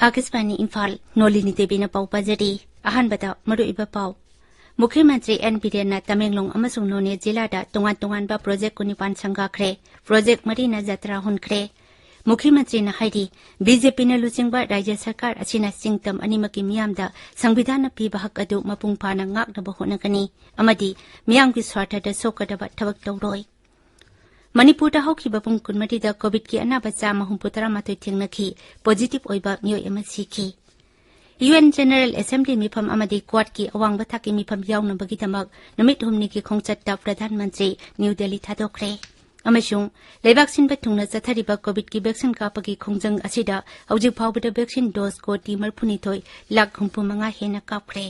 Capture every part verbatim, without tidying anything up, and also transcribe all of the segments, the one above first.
ꯑꯥꯀꯥꯁꯕꯥꯅꯤ ꯏꯝꯐꯥꯜ, ꯅꯣꯂꯤꯅꯤ ꯗꯦꯕꯤꯅ ꯄꯥꯎ ꯄꯥꯖꯔꯤ꯫ ꯑꯍꯥꯟꯕꯗ ꯃꯔꯨꯑꯣꯏꯕ ꯄꯥꯎ꯫ ꯃꯨꯈ꯭ꯌ ꯃꯟꯇ꯭ꯔꯤ ꯑꯦꯟ ꯕꯤꯔꯦꯟꯅ ꯇꯃꯦꯡꯂꯣꯡ ꯑꯃꯁꯨꯡ ꯅꯣꯅꯦ ꯖꯤꯂꯥꯗ ꯇꯣꯉꯥꯟ ꯇꯣꯉꯥꯟꯕ ꯄ꯭ꯔꯣꯖꯦꯛ ꯀꯨꯟꯅꯤꯄꯥꯟ ꯁꯪꯒꯥꯈ꯭ꯔꯦ꯫ ꯄ꯭ꯔꯣꯖꯦꯛ ꯃꯔꯤꯅ ꯖꯇ꯭ꯔꯥ ꯍꯨꯟꯈ꯭ꯔꯦ꯫ ꯃꯨꯈ꯭ꯌ ꯃꯟꯇ꯭ꯔꯤꯅ ꯍꯥꯏꯔꯤ, ꯕꯤꯖꯦꯄꯤꯅ ꯂꯨꯆꯤꯡꯕ ꯔꯥꯖ꯭ꯌ ꯁꯔꯀꯥꯔ ꯑꯁꯤꯅ ꯆꯤꯡꯇꯝ ꯑꯅꯤꯃꯛꯀꯤ ꯃꯤꯌꯥꯝꯗ ꯁꯪꯕꯤꯙꯥꯟꯅ ꯄꯤꯕ ꯍꯛ ꯑꯗꯨ ꯃꯄꯨꯡ ꯐꯥꯅ ꯉꯥꯛꯅꯕ ꯍꯣꯠꯅꯒꯅꯤ ꯑꯃꯗꯤ ꯃꯤꯌꯥꯝꯒꯤ ꯁ꯭ꯋꯥꯔꯊꯗ ꯁꯣꯛꯀꯗꯕ ꯊꯕꯛ ꯇꯧꯔꯣꯏ꯫ ꯃꯅꯤꯄꯨꯔꯗ ꯍꯧꯈꯤꯕ ꯄꯨꯡ ꯀꯨꯟꯃꯔꯤꯗ ꯀꯣꯚꯤꯗꯀꯤ ꯑꯅꯥꯕ ꯆꯥꯝꯃ ꯍꯨꯝꯐꯨ ꯇꯔꯥ ꯃꯥꯊꯣꯏ ꯊꯦꯡꯅꯈꯤ, ꯄꯣꯖꯤꯇꯤꯚ ꯑꯣꯏꯕ ꯃꯤꯑꯣꯏ ꯑꯃ ꯁꯤꯈꯤ꯫ ꯌꯨ ꯑꯦꯟ ꯖꯦꯅꯔꯦꯜ ꯑꯦꯁꯦꯝꯕ꯭ꯂꯤ ꯃꯤꯐꯝ ꯑꯃꯗꯤ ꯀ꯭ꯋꯥꯗꯀꯤ ꯑꯋꯥꯡꯕ ꯊꯥꯛꯀꯤ ꯃꯤꯐꯝ ꯌꯥꯎꯅꯕꯒꯤꯗꯃꯛ ꯅꯨꯃꯤꯠ ꯍꯨꯝꯅꯤꯒꯤ ꯈꯣꯡꯆꯠꯇ ꯄ꯭ꯔꯙꯥꯟ ꯃꯟꯇ꯭ꯔꯤ ꯅ꯭ꯌꯨ ꯗꯦꯜꯂꯤ ꯊꯥꯗꯣꯛꯈ꯭ꯔꯦ꯫ ꯑꯃꯁꯨꯡ ꯂꯩꯕꯥꯛ ꯁꯤꯟꯕ ꯊꯨꯡꯅ ꯆꯠꯊꯔꯤꯕ ꯀꯣꯚꯤꯗꯀꯤ ꯚꯦꯛꯁꯤꯟ ꯀꯥꯞꯄꯒꯤ ꯈꯣꯡꯖꯪ ꯑꯁꯤꯗ ꯍꯧꯖꯤꯛ ꯐꯥꯎꯕꯗ ꯚꯦꯛꯁꯤꯟ ꯗꯣꯁ ꯀꯣꯇꯤ ꯃꯔꯤꯐꯨꯅꯤꯊꯣꯏ ꯂꯥꯈ ꯍꯨꯝꯐꯨ ꯃꯉꯥ ꯍꯦꯟꯅ ꯀꯥꯞꯈ꯭ꯔꯦ꯫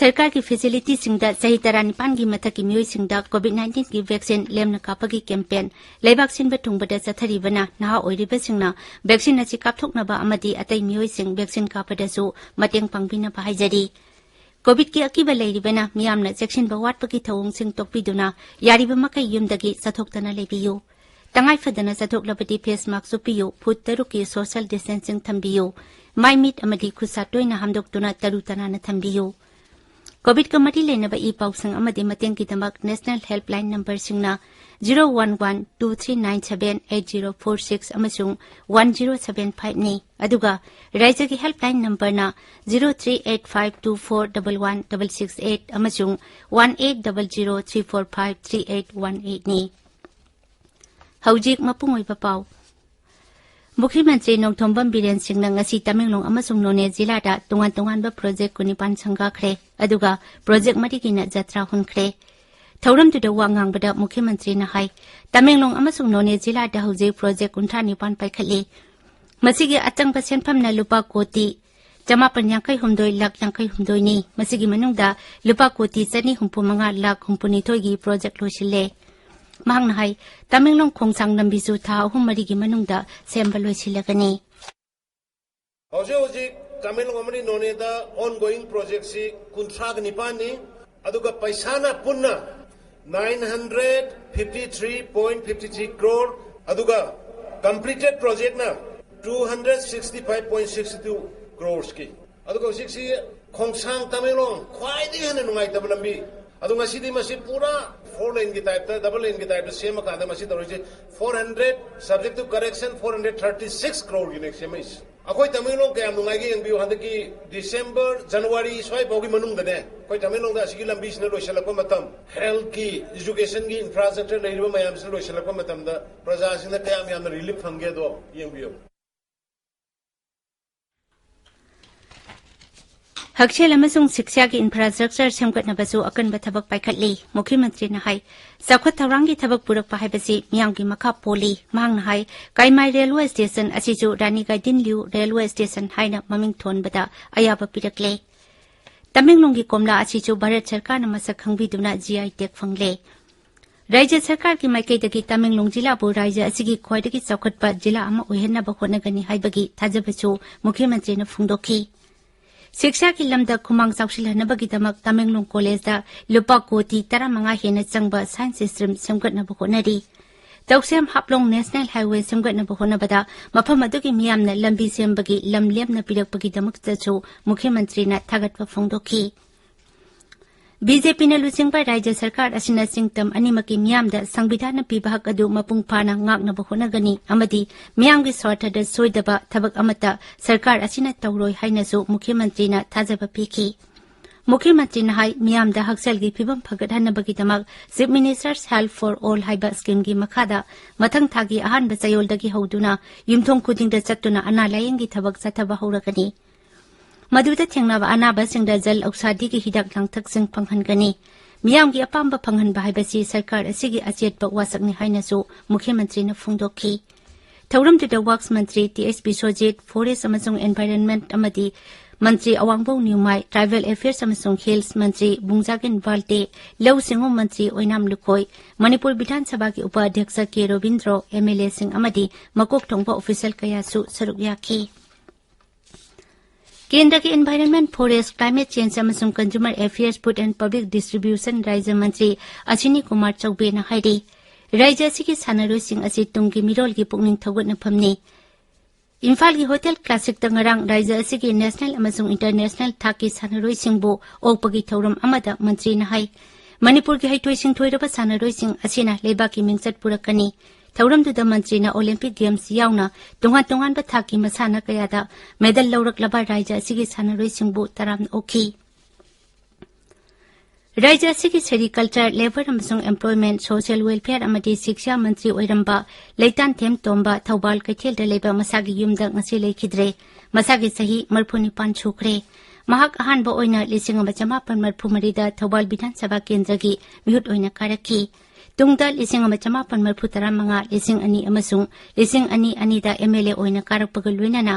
ꯁꯔꯀꯥꯔꯒꯤ ꯐꯦꯁꯤꯂꯤꯇꯤꯁꯤꯡꯗ ꯆꯍꯤ ꯇꯔꯥꯅꯤꯄꯥꯟꯒꯤ ꯃꯊꯛꯀꯤ ꯃꯤꯑꯣꯏꯁꯤꯡꯗ ꯀꯣꯚꯤꯗ ꯅꯥꯏꯟꯇꯤꯟꯒꯤ ꯚꯦꯛꯁꯤꯟ ꯂꯦꯝꯅ ꯀꯥꯞꯄꯒꯤ ꯀꯦꯝꯄꯦꯟ ꯂꯩꯕꯥꯛ ꯁꯤꯟꯕ ꯊꯨꯡꯕꯗ ꯆꯠꯊꯔꯤꯕꯅ ꯅꯍꯥ ꯑꯣꯏꯔꯤꯕꯁꯤꯡꯅ ꯚꯦꯛꯁꯤꯟ ꯑꯁꯤ ꯀꯥꯞꯊꯣꯛꯅꯕ ꯑꯃꯗꯤ ꯑꯇꯩ ꯃꯤꯑꯣꯏꯁꯤꯡ ꯚꯦꯛꯁꯤꯟ ꯀꯥꯞꯄꯗꯁꯨ ꯃꯇꯦꯡ ꯄꯥꯡꯕꯤꯅꯕ ꯍꯥꯏꯖꯔꯤ꯫ ꯀꯣꯚꯤꯗꯀꯤ ꯑꯀꯤꯕ ꯂꯩꯔꯤꯕꯅ ꯃꯤꯌꯥꯝꯅ ꯆꯦꯛꯁꯤꯟꯕ ꯋꯥꯠꯄꯒꯤ ꯊꯧꯑꯣꯡꯁꯤꯡ ꯇꯣꯛꯄꯤꯗꯨꯅ ꯌꯥꯔꯤꯕ ꯃꯈꯩ ꯌꯨꯝꯗꯒꯤ ꯆꯠꯊꯣꯛꯇꯅ ꯂꯩꯕꯤꯌꯨ꯫ ꯇꯉꯥꯏ ꯐꯗꯅ ꯆꯠꯊꯣꯛꯂꯕꯗꯤ ꯐꯦꯁ ꯃꯥꯛꯁ ꯎꯞꯄꯤꯌꯨ, ꯐꯨꯠ ꯇꯔꯨꯛꯀꯤ ꯁꯣꯁꯤꯌꯦꯜ ꯗꯤꯁꯇꯦꯟꯁꯤꯡ ꯊꯝꯕꯤꯌꯨ, ꯃꯥꯏ ꯃꯤꯠ ꯑꯃꯗꯤ ꯈꯨꯠꯁꯥ ꯇꯣꯏꯅ ꯍꯥꯝꯗꯣꯛꯇꯨꯅ ꯇꯔꯨ ꯇꯅꯥꯟꯅ ꯊꯝꯕꯤꯌꯨ꯫ ꯀꯣꯚꯤꯗꯀ ꯃꯔꯤ ꯂꯩꯅꯕ ꯏ ꯄꯥꯎꯁꯤꯡ ꯑꯃꯗꯤ ꯃꯇꯦꯡꯒꯤꯗꯃꯛ ꯅꯦꯁꯅꯦꯜ ꯍꯦꯜꯞꯂꯥꯏꯟ ꯅꯝꯕꯔꯁꯤꯡꯅ zero one one two three nine seven eight zero four six ꯑꯃꯁꯨꯡ ꯋꯥꯟ ꯖꯤꯔꯣ ꯁꯚꯦꯟ ꯐꯥꯏꯚꯅꯤ꯫ ꯑꯗꯨꯒ ꯔꯥꯏꯖ꯭ꯌꯒꯤ ꯍꯦꯜꯞꯂꯥꯏꯟ ꯅꯝꯕꯔꯅ zero three eight five two four double one double six eight ꯑꯃꯁꯨꯡ one eight double zero three four five three eight one ꯑꯩꯠꯅꯤ꯫ ꯍꯧꯖꯤꯛ ꯃꯄꯨꯡ ꯑꯣꯏꯕ ꯄꯥꯎ꯫ ꯃꯨꯈ꯭ꯌ ꯃꯟꯇ꯭ꯔꯤ ꯅꯣꯡꯊꯣꯝꯕꯝ ꯕꯤꯔꯦꯟ ꯁꯤꯡꯅ ꯉꯁꯤ ꯇꯃꯦꯡꯂꯣꯡ ꯑꯃꯁꯨꯡ ꯅꯣꯅꯦ ꯖꯤꯂꯥꯗ ꯇꯣꯉꯥꯟ ꯇꯣꯉꯥꯟꯕ ꯄ꯭ꯔꯣꯖꯦꯛ ꯀꯨꯟꯅꯤꯄꯥꯟ ꯁꯪꯒꯥꯈ꯭ꯔꯦ, ꯑꯗꯨꯒ ꯄ꯭ꯔꯣꯖꯦꯛ ꯃꯔꯤꯒꯤꯅ ꯖꯇ꯭ꯔꯥ ꯍꯨꯟꯈ꯭ꯔꯦ꯫ ꯊꯧꯔꯝꯗꯨꯗ ꯋꯥ ꯉꯥꯡꯕꯗ ꯃꯨꯈ꯭ꯌ ꯃꯟꯇ꯭ꯔꯤꯅ ꯍꯥꯏ, ꯇꯃꯦꯡꯂꯣꯡ ꯑꯃꯁꯨꯡ ꯅꯣꯅꯦ ꯖꯤꯂꯥꯗ ꯍꯧꯖꯤꯛ ꯄ꯭ꯔꯣꯖꯦꯛ ꯀꯨꯟꯊ꯭ꯔꯥ ꯅꯤꯄꯥꯟ ꯄꯥꯏꯈꯠꯂꯤ꯫ ꯃꯁꯤꯒꯤ ꯑꯆꯪꯕ ꯁꯦꯟꯐꯝꯅ ꯂꯨꯄꯥ ꯀꯣꯇꯤ ꯆꯃꯥꯄꯟ ꯌꯥꯡꯈꯩ ꯍꯨꯝꯗꯣꯏ ꯂꯥꯈ ꯌꯥꯡꯈꯩ ꯍꯨꯝꯗꯣꯏꯅꯤ꯫ ꯃꯁꯤꯒꯤ ꯃꯅꯨꯡꯗ ꯂꯨꯄꯥ ꯀꯣꯇꯤ ꯆꯅꯤ ꯍꯨꯝꯐꯨ ꯃꯉꯥ ꯂꯥꯈ ꯍꯨꯝꯐꯨ ꯅꯤꯊꯣꯏꯒꯤ ꯄ꯭ꯔꯣꯖꯦꯛ ꯂꯣꯏꯁꯤꯜꯂꯦ꯫ ꯃꯍꯥꯛꯅ ꯍꯥꯏ, ꯇꯃꯦꯡꯂꯣꯡ ꯈꯣꯡꯁꯥꯡ ꯂꯝꯕꯤꯁꯨ ꯊꯥ ꯑꯍꯨꯝ ꯃꯔꯤꯒꯤ ꯃꯅꯨꯡꯗ ꯁꯦꯝꯕ ꯂꯣꯏꯁꯤꯜꯂꯒꯅꯤ꯫ ꯍꯧꯖꯤꯛ ꯍꯧꯖꯤꯛ ꯇꯃꯦꯡꯂꯣꯡ ꯑꯃꯗꯤ ꯅꯣꯅꯦꯗ ongoing projectꯁꯤ ꯀꯨꯟꯊ꯭ꯔꯥꯒ ꯅꯤꯄꯥꯟꯅꯤ꯫ ꯑꯗꯨꯒ ꯄꯩꯁꯥꯅ ꯄꯨꯟꯅ nine hundred fifty three point fifty three crore, ꯑꯗꯨꯒ completed projectꯅ two hundred sixty five point sixty two crores ꯀꯤ꯫ ꯑꯗꯨꯒ ꯍꯧꯖꯤꯛꯁꯤ ꯈꯣꯡꯁꯥꯡ ꯇꯃꯦꯡꯂꯣꯡ ꯈ꯭ꯋꯥꯏꯗꯒꯤ ꯍꯦꯟꯅ ꯅꯨꯡꯉꯥꯏꯇꯕ ꯂꯝꯕꯤ꯫ ꯑꯗꯨ ꯉꯁꯤꯗꯤ ꯃꯁꯤ ꯄꯨꯔꯥ four laneꯒꯤ typeꯇ, double laneꯒꯤ typeꯇ ꯁꯦꯝꯃꯀꯥꯟꯗ ꯃꯁꯤ ꯇꯧꯔꯤꯁꯤ four hundred, subject to correction, four hundred thirty six croreꯒꯤꯅꯦ ꯁꯦꯝꯃꯛꯏꯁꯤ꯫ ꯑꯩꯈꯣꯏ ꯇꯃꯦꯡꯂꯣꯡ ꯀꯌꯥꯝ ꯅꯨꯡꯉꯥꯏꯒꯦ ꯌꯦꯡꯕꯤꯌꯨ꯫ ꯍꯟꯗꯛꯀꯤ December, January ꯁ꯭ꯋꯥꯏ ꯐꯥꯎꯒꯤ ꯃꯅꯨꯡꯗꯅꯦ, ꯑꯩꯈꯣꯏ ꯇꯃꯦꯡꯂꯣꯡꯗ ꯑꯁꯤꯒꯤ ꯂꯝꯕꯤꯁꯤꯅ ꯂꯣꯏꯁꯤꯜꯂꯛꯄ ꯃꯇꯝ, healthꯀꯤ, educationꯒꯤ infrastructure ꯂꯩꯔꯤꯕ ꯃꯌꯥꯝꯁꯤꯅ ꯂꯣꯏꯁꯤꯜꯂꯛꯄ ꯃꯇꯝꯗ ꯄ꯭ꯔꯖꯥꯁꯤꯡꯅ ꯀꯌꯥꯝ ꯌꯥꯝꯅ relief ꯐꯪꯒꯦꯗꯣ ꯌꯦꯡꯕꯤꯌꯨ꯫ ꯍꯛꯁꯦꯜ ꯑꯃꯁꯨꯡ ꯁꯤꯛꯁꯥꯒꯤ infrastructure ꯁꯦꯝꯒꯠꯅꯕꯁꯨ ꯑꯀꯟꯕ ꯊꯕꯛ ꯄꯥꯏꯈꯠꯂꯤ꯫ ꯃꯨꯈ꯭ꯌ ꯃꯟꯇ꯭ꯔꯤꯅ ꯍꯥꯏ, ꯆꯥꯎꯈꯠ ꯊꯧꯔꯥꯡꯒꯤ ꯊꯕꯛ ꯄꯨꯔꯛꯄ ꯍꯥꯏꯕꯁꯤ ꯃꯤꯌꯥꯝꯒꯤ ꯃꯈꯥ ꯄꯣꯜꯂꯤ꯫ ꯃꯍꯥꯛꯅ ꯍꯥꯏ, ꯀꯥꯏꯃꯥꯏ railway station ꯑꯁꯤꯁꯨ ꯔꯥꯅꯤ ꯒꯥꯏꯗꯤꯟꯂꯤꯌꯨ railway station ꯍꯥꯏꯅ ꯃꯃꯤꯡ ꯊꯣꯟꯕꯗ ꯑꯌꯥꯕ ꯄꯤꯔꯛꯂꯦ꯫ ꯇꯃꯦꯡꯂꯣꯡꯒꯤ ꯀꯣꯝꯂꯥ ꯑꯁꯤꯁꯨ ꯚꯥꯔꯠ ꯁꯔꯀꯥꯔꯅ ꯃꯁꯛ ꯈꯪꯕꯤꯗꯨꯅ G I tag ꯐꯪꯂꯦ꯫ ꯔꯥꯖ꯭ꯌ ꯁꯔꯀꯥꯔꯒꯤ ꯃꯥꯏꯀꯩꯗꯒꯤ ꯇꯃꯦꯡꯂꯣꯡ ꯖꯤꯂꯥꯕꯨ ꯔꯥꯖ꯭ꯌ ꯑꯁꯤꯒꯤ ꯈ꯭ꯋꯥꯏꯗꯒꯤ ꯆꯥꯎꯈꯠꯄ ꯖꯤꯂꯥ ꯑꯃ ꯑꯣꯏꯍꯟꯅꯕ ꯍꯣꯠꯅꯒꯅꯤ ꯍꯥꯏꯕꯒꯤ ꯊꯥꯖꯕꯁꯨ ꯃꯨꯈ꯭ꯌ ꯃꯟꯇ꯭ꯔꯤꯅ ꯐꯣꯡꯗꯣꯛꯈꯤ꯫ ꯁꯤꯛꯁꯥꯒꯤ ꯂꯝꯗ ꯈꯨꯃꯥꯡ ꯆꯥꯎꯁꯤꯜꯍꯟꯅꯕꯒꯤꯗꯃꯛ ꯇꯃꯦꯡꯂꯣꯡ ꯀꯣꯂꯦꯖꯇ ꯂꯨꯄꯥ ꯀꯣꯇꯤ ꯇꯔꯥꯃꯉꯥ ꯍꯦꯟꯅ ꯆꯪꯕ science stream ꯁꯦꯝꯒꯠꯅꯕ ꯍꯣꯠꯅꯔꯤ꯫ ꯇꯧꯁꯦꯝ ꯍꯥꯞꯂꯣꯡ National Highway ꯁꯦꯝꯒꯠꯅꯕ ꯍꯣꯠꯅꯕꯗ ꯃꯐꯝ ꯑꯗꯨꯒꯤ ꯃꯤꯌꯥꯝꯅ ꯂꯝꯕꯤ ꯁꯦꯝꯕꯒꯤ ꯂꯝ ꯂꯦꯝꯅ ꯄꯤꯔꯛꯄꯒꯤꯗꯃꯛꯇꯁꯨ ꯃꯨꯈ꯭ꯌ ꯃꯟꯇ꯭ꯔꯤꯅ ꯊꯥꯒꯠꯄ ꯐꯣꯡꯗꯣꯛꯈꯤ꯫ ꯕꯤ ꯖꯦ ꯄꯤꯅ ꯂꯨꯆꯤꯡꯕ ꯔꯥꯖ꯭ꯌ ꯁꯔꯀꯥꯔ ꯑꯁꯤꯅ ꯆꯤꯡꯇꯝ ꯑꯅꯤꯃꯛꯀꯤ ꯃꯤꯌꯥꯝꯗ ꯁꯪꯕꯤꯙꯥꯟꯅ ꯄꯤꯕ ꯍꯛ ꯑꯗꯨ ꯃꯄꯨꯡ ꯐꯥꯅ ꯉꯥꯛꯅꯕ ꯍꯣꯠꯅꯒꯅꯤ ꯑꯃꯗꯤ ꯃꯤꯌꯥꯝꯒꯤ ꯁ꯭ꯋꯥꯔꯊꯗ ꯁꯣꯏꯗꯕ ꯊꯕꯛ ꯑꯃꯠꯇ ꯁꯔꯀꯥꯔ ꯑꯁꯤꯅ ꯇꯧꯔꯣꯏ ꯍꯥꯏꯅꯁꯨ ꯃꯨꯈ꯭ꯌ ꯃꯟꯇ꯭ꯔꯤꯅ ꯊꯥꯖꯕ ꯄꯤꯈꯤ꯫ ꯃꯨꯈ꯭ꯌ ꯃꯟꯇ꯭ꯔꯤꯅ ꯍꯥꯏ, ꯃꯤꯌꯥꯝꯗ ꯍꯛꯁꯦꯜꯒꯤ ꯐꯤꯕꯝ ꯐꯒꯠꯍꯟꯅꯕꯒꯤꯗꯃꯛ Chief Minister's Health for All ꯍꯥꯏꯕ schemeꯒꯤ ꯃꯈꯥꯗ ꯃꯊꯪ ꯊꯥꯒꯤ ꯑꯍꯥꯟꯕ ꯆꯌꯣꯜꯗꯒꯤ ꯍꯧꯗꯨꯅ ꯌꯨꯝꯊꯣꯡ ꯈꯨꯗꯤꯡꯗ ꯆꯠꯇꯨꯅ ꯑꯅꯥ ꯂꯥꯌꯦꯡꯒꯤ ꯊꯕꯛ ꯆꯠꯊꯕ ꯍꯧꯔꯒꯅꯤ꯫ ꯃꯗꯨꯗ ꯊꯦꯡꯅꯕ ꯑꯅꯥꯕꯁꯤꯡꯗ ꯖꯟ ꯑꯧꯁꯥꯙꯤꯒꯤ ꯍꯤꯗꯥꯛ ꯂꯥꯡꯊꯛꯁꯤꯡ ꯐꯪꯍꯟꯒꯅꯤ꯫ ꯃꯤꯌꯥꯝꯒꯤ ꯑꯄꯥꯝꯕ ꯐꯪꯍꯟꯕ ꯍꯥꯏꯕꯁꯤ ꯁꯔꯀꯥꯔ ꯑꯁꯤꯒꯤ ꯑꯆꯦꯠꯄ ꯋꯥꯁꯛꯅꯤ ꯍꯥꯏꯅꯁꯨ ꯃꯨꯈ꯭ꯌ ꯃꯟꯇ꯭ꯔꯤꯅ ꯐꯣꯡꯗꯣꯛꯈꯤ꯫ ꯊꯧꯔꯝꯗꯨꯗ ꯋꯥꯛꯁ ꯃꯟꯇ꯭ꯔꯤ ꯇꯤ ꯑꯩꯆ ꯕꯤꯁ꯭ꯋꯖꯤꯠ, ꯐꯣꯔꯦꯁ ꯑꯃꯁꯨꯡ ꯑꯦꯟꯚꯥꯏꯔꯟꯃꯦꯟꯠ ꯑꯃꯗꯤ ꯃꯟꯇ꯭ꯔꯤ ꯑꯋꯥꯡꯕꯧ ꯅ꯭ꯌꯨꯃꯥꯏ, ꯇ꯭ꯔꯥꯏꯕꯦꯜ ꯑꯦꯐꯤꯌꯔꯁ ꯑꯃꯁꯨꯡ ꯍꯤꯜꯁ ꯃꯟꯇ꯭ꯔꯤ ꯕꯨꯡꯖꯥꯒꯤꯟ ꯕꯥꯜꯇꯦ, ꯂꯧꯎ ꯁꯤꯡꯎ ꯃꯟꯇ꯭ꯔꯤ ꯑꯣꯏꯅꯥꯝ ꯂꯨꯈꯣꯏ, ꯃꯅꯤꯄꯨꯔ ꯕꯤꯙꯥꯟ ꯁꯚꯥꯒꯤ ꯎꯄꯥꯙ꯭ꯌꯛꯁ ꯀꯦ ꯔꯣꯕꯤꯟꯗ꯭ꯔꯣ, ꯑꯦꯝ ꯑꯦꯜ ꯑꯦꯁꯤꯡ ꯑꯃꯗꯤ ꯃꯀꯣꯛ ꯊꯣꯡꯕ ꯑꯣꯐꯤꯁꯤꯌꯦꯜ ꯀꯌꯥꯁꯨ ꯁꯔꯨꯛ ꯌꯥꯈꯤ꯫ ꯀꯦꯟꯗ꯭ꯔꯒꯤ ꯏꯟꯚꯥꯏꯔꯟꯃꯦꯟꯠ, ꯐꯣꯔꯦꯁꯠ, ꯀ꯭ꯂꯥꯏꯃꯦꯠ ꯆꯦꯟꯖ ꯑꯃꯁꯨꯡ consumer affairs, food and public distribution ꯔꯥꯖ꯭ꯌ ꯃꯟꯇ꯭ꯔꯤ ꯑꯁꯤꯅꯤ ꯀꯨꯃꯥꯔ ꯆꯧꯕꯦꯅ ꯍꯥꯏꯔꯤ, ꯔꯥꯖ꯭ꯌ ꯑꯁꯤꯒꯤ ꯁꯥꯟꯅꯔꯣꯏꯁꯤꯡ ꯑꯁꯤ ꯇꯨꯡꯒꯤ ꯃꯤꯔꯣꯜꯒꯤ ꯄꯨꯛꯅꯤꯡ ꯊꯧꯒꯠꯅꯐꯝꯅꯤ꯫ ꯏꯝꯐꯥꯜꯒꯤ ꯍꯣꯇꯦꯜ ꯀ꯭ꯂꯥꯁꯤꯛꯇ ꯉꯔꯥꯡ ꯔꯥꯖ꯭ꯌ ꯑꯁꯤꯒꯤ ꯅꯦꯁꯅꯦꯜ ꯑꯃꯁꯨꯡ ꯏꯟꯇꯔꯅꯦꯁꯅꯦꯜ ꯊꯥꯛꯀꯤ ꯁꯥꯟꯅꯔꯣꯏꯁꯤꯡꯕꯨ ꯑꯣꯛꯄꯒꯤ ꯊꯧꯔꯝ ꯑꯃꯗ ꯃꯟꯇ꯭ꯔꯤꯅ ꯍꯥꯏ, ꯃꯅꯤꯄꯨꯔꯒꯤ ꯍꯩꯊꯣꯏ ꯁꯤꯡꯊꯣꯏꯔꯕ ꯁꯥꯟꯅꯔꯣꯏꯁꯤꯡ ꯑꯁꯤꯅ ꯂꯩꯕꯥꯛꯀꯤ ꯃꯤꯡꯆꯠ ꯄꯨꯔꯛꯀꯅꯤ꯫ ꯊꯧꯔꯝꯗꯨꯗ ꯃꯟꯇ꯭ꯔꯤꯅ ꯑꯣꯂꯤꯝꯄꯤꯛ ꯒꯦꯝꯁ ꯌꯥꯎꯅ ꯇꯣꯉꯥꯟ ꯇꯣꯉꯥꯟꯕ ꯊꯥꯛꯀꯤ ꯃꯁꯥꯟꯅ ꯀꯌꯥꯗ ꯃꯦꯗꯜ ꯂꯧꯔꯛꯂꯕ ꯔꯥꯖ꯭ꯌ ꯑꯁꯤꯒꯤ ꯁꯥꯟꯅꯔꯣꯏꯁꯤꯡꯕꯨ ꯇꯔꯥꯝꯅ ꯑꯣꯛꯈꯤ꯫ ꯔꯥꯖ꯭ꯌ ꯑꯁꯤꯒꯤ ꯁꯦꯔꯤꯀꯜꯆꯔ, ꯂꯦꯕꯔ ꯑꯃꯁꯨꯡ ꯑꯦꯝꯄ꯭ꯂꯣꯏꯃꯦꯟꯠ, ꯁꯣꯁꯤꯌꯦꯜ ꯋꯦꯜꯐꯤꯌꯔ ꯑꯃꯗꯤ ꯁꯤꯛꯁꯥ ꯃꯟꯇ꯭ꯔꯤ ꯑꯣꯏꯔꯝꯕ ꯂꯩꯇꯥꯟꯊꯦꯝ ꯇꯣꯝꯕ ꯊꯧꯕꯥꯜ ꯀꯩꯊꯦꯜꯗ ꯂꯩꯕ ꯃꯁꯥꯒꯤ ꯌꯨꯝꯗ ꯉꯁꯤ ꯂꯩꯈꯤꯗ꯭ꯔꯦ꯫ ꯃꯁꯥꯒꯤ ꯆꯍꯤ ꯃꯔꯤꯐꯨ ꯅꯤꯄꯥꯟ ꯁꯨꯈ꯭ꯔꯦ꯫ ꯃꯍꯥꯛ ꯑꯍꯥꯟꯕ ꯑꯣꯏꯅ ꯂꯤꯁꯤꯡ ꯑꯃ ꯆꯃꯥꯄꯟ ꯃꯔꯤꯐꯨ ꯃꯔꯤꯗ ꯊꯧꯕꯥꯜ ꯕꯤꯙꯥꯟ ꯁꯚꯥ ꯀꯦꯟꯗ꯭ꯔꯒꯤ ꯃꯤꯍꯨꯠ ꯑꯣꯏꯅ ꯀꯥꯔꯛꯈꯤ꯫ ꯇꯨꯡꯗ ꯂꯤꯁꯤꯡ ꯑꯃ ꯆꯃꯥꯄꯟ ꯃꯔꯤꯐꯨ ꯇꯔꯥꯃꯉꯥ, ꯂꯤꯁꯤꯡ ꯑꯅꯤ ꯑꯃꯁꯨꯡ ꯂꯤꯁꯤꯡ ꯑꯅꯤ ꯑꯅꯤꯗ ꯑꯦꯝ ꯑꯦꯜ ꯑꯦ ꯑꯣꯏꯅ ꯀꯥꯔꯛꯄꯒ ꯂꯣꯏꯅꯅ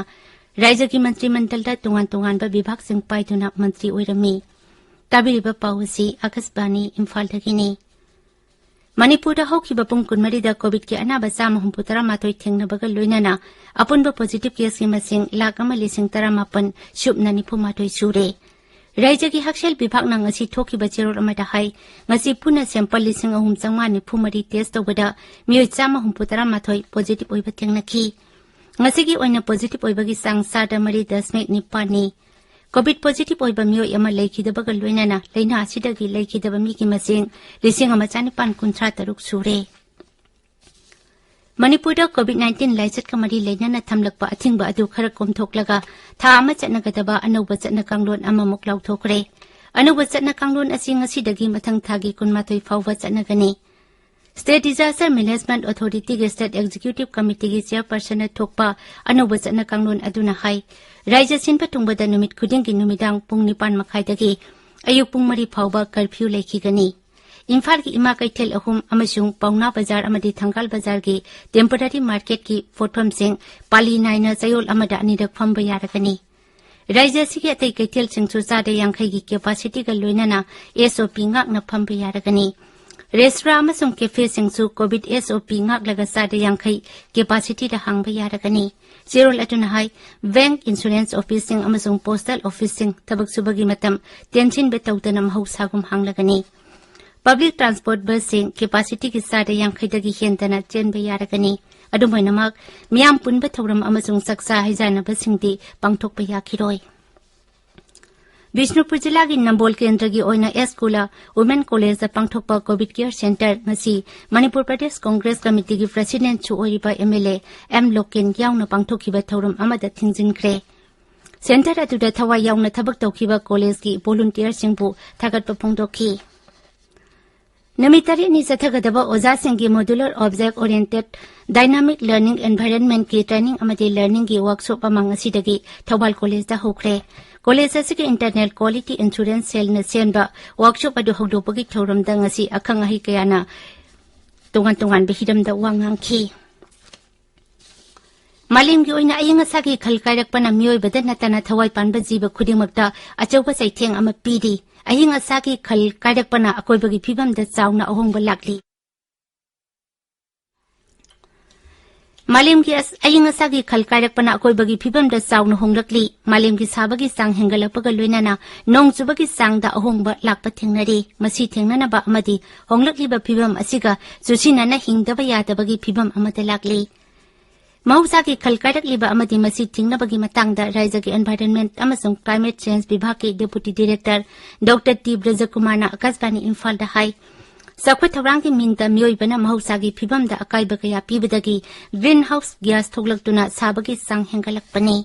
ꯔꯥꯖ꯭ꯌꯒꯤ ꯃꯟꯇ꯭ꯔꯤ ꯃꯟꯗꯜꯗ ꯇꯣꯉꯥꯟ ꯇꯣꯉꯥꯟꯕ ꯕꯤꯚꯥꯒꯁꯤꯡ ꯄꯥꯏꯗꯨꯅ ꯃꯟꯇ꯭ꯔꯤ ꯑꯣꯏꯔꯝꯃꯤ꯫ ꯇꯥꯕꯤꯔꯤꯕ ꯄꯥꯎ ꯑꯁꯤ ꯑꯥꯀꯥꯁꯕꯥꯅꯤ ꯏꯝꯐꯥꯜꯗꯒꯤꯅꯤ꯫ ꯃꯅꯤꯄꯨꯔꯗ ꯍꯧꯈꯤꯕ ꯄꯨꯡ ꯀꯨꯟꯃꯔꯤꯗ ꯀꯣꯚꯤꯗꯀꯤ ꯑꯅꯥꯕ ꯆꯥꯝꯃ ꯍꯨꯝꯐꯨ ꯇꯔꯥꯃꯥꯊꯣꯏ ꯊꯦꯡꯅꯕꯒ ꯂꯣꯏꯅꯅ ꯑꯄꯨꯟꯕ ꯄꯣꯖꯤꯇꯤꯚ ꯀꯦꯁꯀꯤ ꯃꯁꯤꯡ ꯂꯥꯈ ꯑꯃ ꯂꯤꯁꯤꯡ ꯇꯔꯥꯃꯥꯄꯟ ꯁꯨꯞꯅ ꯅꯤꯐꯨ ꯃꯥꯊꯣꯏ ꯁꯨꯔꯦ꯫ ꯔꯥꯖ꯭ꯌꯒꯤ ꯍꯛꯁꯦꯜ ꯕꯤꯚꯥꯒꯅ ꯉꯁꯤ ꯊꯣꯛꯈꯤꯕ ꯆꯦꯔꯣꯜ ꯑꯃꯗ ꯍꯥꯏ, ꯉꯁꯤ ꯄꯨꯟꯅ ꯁꯦꯝꯄꯜ ꯂꯤꯁꯤꯡ ꯑꯍꯨꯝ ꯆꯥꯝꯃꯉꯥ ꯅꯤꯐꯨ ꯃꯔꯤ ꯇꯦꯁ ꯇꯧꯕꯗ ꯃꯤꯑꯣꯏ ꯆꯥꯝꯃ ꯍꯨꯝꯐꯨ ꯇꯔꯥꯃꯥꯊꯣꯏ ꯄꯣꯖꯤꯇꯤꯚ ꯑꯣꯏꯕ ꯊꯦꯡꯅꯈꯤ꯫ ꯉꯁꯤꯒꯤ ꯑꯣꯏꯅ ꯄꯣꯖꯤꯇꯤꯚ ꯑꯣꯏꯕꯒꯤ ꯆꯥꯡ ꯆꯥꯗ ꯃꯔꯤ ꯗꯁꯃꯤꯛ ꯅꯤꯄꯥꯟꯅꯤ꯫ ꯀꯣꯚꯤꯗ ꯄꯣꯖꯤꯇꯤꯚ ꯑꯣꯏꯕ ꯃꯤꯑꯣꯏ ꯑꯃ ꯂꯩꯈꯤꯗꯕꯒ ꯂꯣꯏꯅꯅ ꯂꯩꯅꯥ ꯑꯁꯤꯗꯒꯤ ꯂꯩꯈꯤꯗꯕ ꯃꯤꯒꯤ ꯃꯁꯤꯡ ꯂꯤꯁꯤꯡ ꯑꯃ ꯆꯥꯅꯤꯄꯥꯟ ꯀꯨꯟꯊ꯭ꯔꯥ ꯇꯔꯨꯛ ꯁꯨꯔꯦ꯫ ꯃꯅꯤꯄꯨꯔꯗ ꯀꯣꯚꯤꯗ ꯅꯥꯏꯟꯇꯤꯟ ꯂꯥꯏꯆꯠꯀ ꯃꯔꯤ ꯂꯩꯅꯅ ꯊꯝꯂꯛꯄ ꯑꯊꯤꯡꯕ ꯑꯗꯨ ꯈꯔ ꯀꯣꯝꯊꯣꯛꯂꯒ ꯊꯥ ꯑꯃ ꯆꯠꯅꯒꯗꯕ ꯑꯅꯧꯕ ꯆꯠꯅ ꯀꯥꯡꯂꯣꯟ ꯑꯃꯃꯨꯛ ꯂꯥꯎꯊꯣꯛꯈ꯭ꯔꯦ꯫ ꯑꯅꯧꯕ ꯆꯠꯅ ꯀꯥꯡꯂꯣꯟ ꯑꯁꯤ ꯉꯁꯤꯗꯒꯤ ꯃꯊꯪ ꯊꯥꯒꯤ ꯀꯨꯟꯃꯥꯊꯣꯏ ꯐꯥꯎꯕ ꯆꯠꯅꯒꯅꯤ꯫ ꯁ꯭ꯇꯦꯠ ꯗꯤꯖꯥꯁꯇꯔ ꯃꯦꯅꯦꯖꯃꯦꯟꯠ ꯑꯣꯊꯣꯔꯤꯇꯤꯒꯤ ꯁ꯭ꯇꯦꯠ ꯑꯦꯛꯖꯤꯀ꯭ꯌꯨꯇꯤꯚ ꯀꯃꯤꯇꯤꯒꯤ ꯆꯦꯌꯔꯄꯔꯁꯟꯅ ꯊꯣꯛꯄ ꯑꯅꯧꯕ ꯆꯠꯅ ꯀꯥꯡꯂꯣꯟ ꯑꯗꯨꯅ ꯍꯥꯏ, ꯔꯥꯖ꯭ꯌ ꯁꯤꯟꯕ ꯊꯨꯡꯕꯗ ꯅꯨꯃꯤꯠ ꯈꯨꯗꯤꯡꯒꯤ ꯅꯨꯃꯤꯗꯥꯡ ꯄꯨꯡ ꯅꯤꯄꯥꯟ ꯃꯈꯥꯏꯗꯒꯤ ꯑꯌꯨꯛ ꯄꯨꯡ ꯃꯔꯤ ꯐꯥꯎꯕ ꯀꯔꯐ꯭ꯌꯨ ꯂꯩꯈꯤꯒꯅꯤ꯫ ꯏꯝꯐꯥꯜꯒꯤ ꯏꯃꯥ ꯀꯩꯊꯦꯜ ꯑꯍꯨꯝ ꯑꯃꯁꯨꯡ ꯄꯥꯎꯅꯥ ꯕꯖꯥꯔ ꯑꯃꯗꯤ ꯊꯪꯒꯥꯜ ꯕꯖꯥꯔꯒꯤ temporary marketꯀꯤ ꯄꯣꯠꯐꯝꯁꯤꯡ ꯄꯥꯂꯤ ꯅꯥꯏꯅ ꯆꯌꯣꯜ ꯑꯃꯗ ꯑꯅꯤꯔꯛ ꯐꯝꯕ ꯌꯥꯔꯒꯅꯤ꯫ ꯔꯥꯖ꯭ꯌ ꯑꯁꯤꯒꯤ ꯑꯇꯩ ꯀꯩꯊꯦꯜꯁꯤꯡꯁꯨ ꯆꯥꯗ ꯌꯥꯡꯈꯩꯒꯤ capacityꯒ ꯂꯣꯏꯅꯅ SOP ꯉꯥꯛꯅ ꯐꯝꯕ ꯌꯥꯔꯒꯅꯤ꯫ Restaurant ꯑꯃꯁꯨꯡ cafeꯁꯤꯡꯁꯨ COVID SOP ꯉꯥꯛꯂꯒ ꯆꯥꯗ ꯌꯥꯡꯈꯩ capacityꯗ ꯍꯥꯡꯕ ꯌꯥꯔꯒꯅꯤ꯫ ꯆꯦꯔꯣꯜ ꯑꯗꯨꯅ ꯍꯥꯏ, bank, insurance officeꯁꯤꯡ ꯑꯃꯁꯨꯡ postal officeꯁꯤꯡ ꯊꯕꯛ ꯁꯨꯕꯒꯤ ꯃꯇꯝ ꯇꯦꯟꯁꯤꯟꯕ ꯇꯧꯗꯅ ꯃꯍꯧꯁꯥꯒꯨꯝ ꯍꯥꯡꯂꯒꯅꯤ꯫ Public transport busꯁꯤꯡ capacityꯒꯤ ꯆꯥꯗ ꯌꯥꯡꯈꯩꯗꯒꯤ ꯍꯦꯟꯗꯅ ꯆꯦꯟꯕ ꯌꯥꯔꯒꯅꯤ꯫ ꯑꯗꯨꯝ ꯑꯣꯏꯅꯃꯛ, ꯃꯤꯌꯥꯝ ꯄꯨꯟꯕ ꯊꯧꯔꯝ ꯑꯃꯁꯨꯡ ꯆꯥꯛꯆꯥ ꯍꯩꯖꯥꯟꯅꯕꯁꯤꯡꯗꯤ ꯄꯥꯡꯊꯣꯛꯄ ꯌꯥꯈꯤꯔꯣꯏ꯫ ꯕꯤꯁꯅꯨꯄꯨꯔ ꯖꯤꯂꯥꯒꯤ ꯅꯝꯕꯣꯜ ꯀꯦꯟꯗ꯭ꯔꯒꯤ ꯑꯣꯏꯅ ꯑꯦꯁ ꯀꯨꯂꯥ ꯋꯨꯃꯦꯟ ꯀꯣꯂꯦꯖꯇ ꯄꯥꯡꯊꯣꯛꯄ COVID Care Centre ꯉꯁꯤ ꯃꯅꯤꯄꯨꯔ ꯄ꯭ꯔꯗꯦꯁ ꯀꯣꯡꯒ꯭ꯔꯦꯁ ꯀꯃꯤꯇꯤꯒꯤ ꯄ꯭ꯔꯁꯤꯗꯦꯟꯠꯁꯨ ꯑꯣꯏꯔꯤꯕ MLA ꯑꯦꯝ ꯂꯣꯀꯦꯟ ꯌꯥꯎꯅ ꯄꯥꯡꯊꯣꯛꯈꯤꯕ ꯊꯧꯔꯝ ꯑꯃꯗ ꯊꯤꯡꯖꯤꯟꯈ꯭ꯔꯦ꯫ Centre ꯑꯗꯨꯗ ꯊꯋꯥꯏ ꯌꯥꯎꯅ ꯊꯕꯛ ꯇꯧꯈꯤꯕ ꯀꯣꯂꯦꯖꯀꯤ volunteerꯁꯤꯡꯕꯨ ꯊꯥꯒꯠꯄ ꯐꯣꯡꯗꯣꯛꯈꯤ꯫ ꯅꯨꯃꯤꯠ ꯇꯔꯦꯠꯅꯤ ꯆꯠꯊꯒꯗꯕ ꯑꯣꯖꯥꯁꯤꯡꯒꯤ Modular Object Oriented Dynamic Learning Environmentꯀꯤ training ꯑꯃꯗꯤ learningꯒꯤ workshop ꯑꯃ ꯉꯁꯤꯗꯒꯤ ꯊꯧꯕꯥꯜ ꯀꯣꯂꯦꯖꯇ ꯍꯧꯈ꯭ꯔꯦ꯫ ꯀꯣꯂꯦꯖ ꯑꯁꯤꯒꯤ Internal Quality Assurance Cellꯅ ꯁꯦꯝꯕ workshop ꯑꯗꯨ ꯍꯧꯗꯣꯛꯄꯒꯤ ꯊꯧꯔꯝꯗ ꯉꯁꯤ ꯑꯈꯪ ꯑꯍꯩ ꯀꯌꯥꯅ ꯇꯣꯉꯥꯟ ꯇꯣꯉꯥꯟꯕ ꯍꯤꯔꯝꯗ ꯋꯥ ꯉꯥꯡꯈꯤ꯫ ꯃꯥꯂꯦꯝꯒꯤ ꯑꯣꯏꯅ ꯑꯏꯪ ꯑꯁꯥꯒꯤ ꯈꯜ ꯀꯥꯏꯔꯛꯄꯅ ꯃꯤꯑꯣꯏꯕꯗ ꯅꯠꯇꯅ ꯊꯋꯥꯏ ꯄꯥꯟꯕ ꯖꯤꯕ ꯈꯨꯗꯤꯡꯃꯛꯇ ꯑꯆꯧꯕ ꯆꯩꯊꯦꯡ ꯑꯃ ꯄꯤꯔꯤ꯫ ꯑꯏꯪ ꯑꯁꯥꯒꯤ ꯈꯜ ꯀꯥꯏꯔꯛꯄꯅ ꯑꯀꯣꯏꯕꯒꯤ ꯐꯤꯕꯝꯗ ꯆꯥꯎꯅ ꯑꯍꯣꯡꯕ ꯂꯥꯛꯂꯤ꯫ ꯃꯥꯂꯦꯝꯒꯤ ꯑꯁ-, ꯑꯏꯪ ꯑꯁꯥꯒꯤ ꯈꯜ ꯀꯥꯏꯔꯛꯄꯅ ꯑꯀꯣꯏꯕꯒꯤ ꯐꯤꯕꯝꯗ ꯆꯥꯎꯅ ꯍꯣꯡꯂꯛꯂꯤ꯫ ꯃꯥꯂꯦꯝꯒꯤ ꯁꯥꯕꯒꯤ ꯆꯥꯡ ꯍꯦꯟꯒꯠꯂꯛꯄꯒ ꯂꯣꯏꯅꯅ ꯅꯣꯡ ꯆꯨꯕꯒꯤ ꯆꯥꯡꯗ ꯑꯍꯣꯡꯕ ꯂꯥꯛꯄ ꯊꯦꯡꯅꯔꯤ꯫ ꯃꯁꯤ ꯊꯦꯡꯅꯅꯕ ꯑꯃꯗꯤ ꯍꯣꯡꯂꯛꯂꯤꯕ ꯐꯤꯕꯝ ꯑꯁꯤꯒ ꯆꯨꯁꯤꯟꯅꯅ ꯍꯤꯡꯗꯕ ꯌꯥꯗꯕꯒꯤ ꯐꯤꯕꯝ ꯑꯃꯗ ꯂꯥꯛꯂꯤ꯫ ꯃꯍꯧꯁꯥꯒꯤ ꯈꯜ ꯀꯥꯏꯔꯛꯂꯤꯕ ꯑꯃꯗꯤ ꯃꯁꯤ ꯊꯤꯡꯅꯕꯒꯤ ꯃꯇꯥꯡꯗ ꯔꯥꯖ꯭ꯌꯒꯤ Environment ꯑꯃꯁꯨꯡ Climate Change ꯕꯤꯚꯥꯒꯀꯤ Deputy Director Doctor ꯇꯤ ꯕ꯭ꯔꯖꯀꯨꯃꯥꯔꯅ ꯑꯀꯥꯁꯕꯥꯅꯤ ꯏꯝꯐꯥꯜꯗ ꯍꯥꯏ꯫ ꯆꯥꯎꯈꯠ ꯊꯧꯔꯥꯡꯒꯤ ꯃꯤꯡꯗ ꯃꯤꯑꯣꯏꯕꯅ ꯃꯍꯧꯁꯥꯒꯤ ꯐꯤꯕꯝꯗ ꯑꯀꯥꯏꯕ ꯀꯌꯥ ꯄꯤꯕꯗꯒꯤ greenhouse gas ꯊꯣꯛꯂꯛꯇꯨꯅ ꯁꯥꯕꯒꯤ ꯆꯥꯡ ꯍꯦꯟꯒꯠꯂꯛꯄꯅꯤ꯫